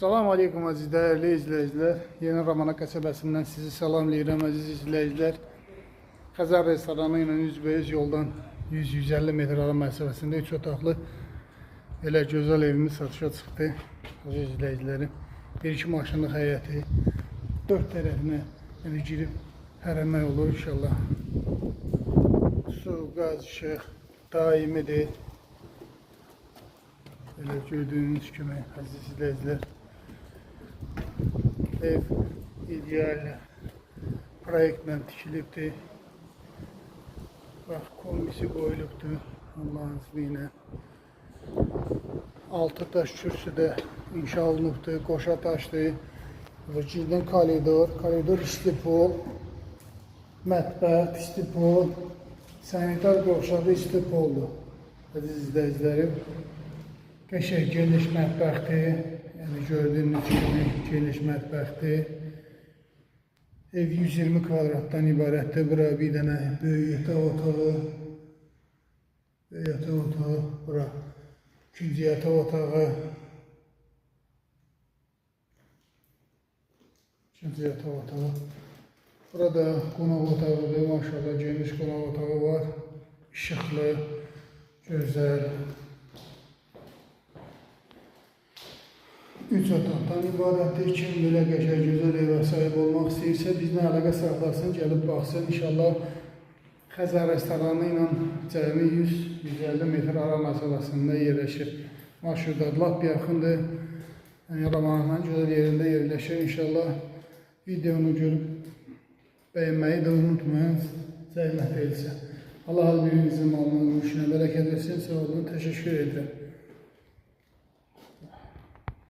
Salam aleykum əziz dəyərli izləyicilər. Yeni Ramana qəsəbəsindən sizi salamlayıram əziz izləyicilər. Xəzər restoranı ilə üzbəüz yoldan 100-150 metr ara məsafəsində 3 otaqlı elə gözəl evimiz satışa çıxdı. Əziz izləyicilərim, 1-2 maşınlıq həyəti, 4 tərəfinə elə girib hərəmək olur inşallah. Su, qaz, işıq daimidir. Elə gördüyünüz kimi əziz izləyicilər, ev ideal proyektlə tikilibdir. Bax, kombisi qoyulubdur Allahın izni ilə. 6 daş kürsüdə inşa olunubdur, qoşa daşdır. Və girdən koridor, koridor isti pol, mətbəx isti pol, sanitar qovşağı isti poldur. Əziz izləyicilərim, qəşəng geniş mətbəxdir. Yəni gördüyünüz kimi geniş mətbəxdir. Ev 120 kvadratdan ibarətdir. Bura bir dənə böyük yataq otağı, böyük yataq otağı, bura ikinci yataq otağı, ikinci yataq otağı. Burada qonaq otağıdır. Maşallah geniş qonaq otağı var. İşıqlı, gözəl. 3 otaqdan ibarətdir. Kim belə qəşəng gözəl evə sahib olmaq istəyirsə, bizlə əlaqə saxlasın, gəlib baxsın. İnşallah Xəzər restoranı ilə cəmi 100-150 metr ara məsafəsində yerləşir. Marşrutlar lap yaxındır. Yəni Ramadan gözəl yerində yerləşir. İnşallah videonu görüb bəyənməyi də unutmayın. Zəhmət deyilsə. Allah hər birinizin malına, mülkünə bərəkət versin. Sağ olun, təşəkkür edirəm.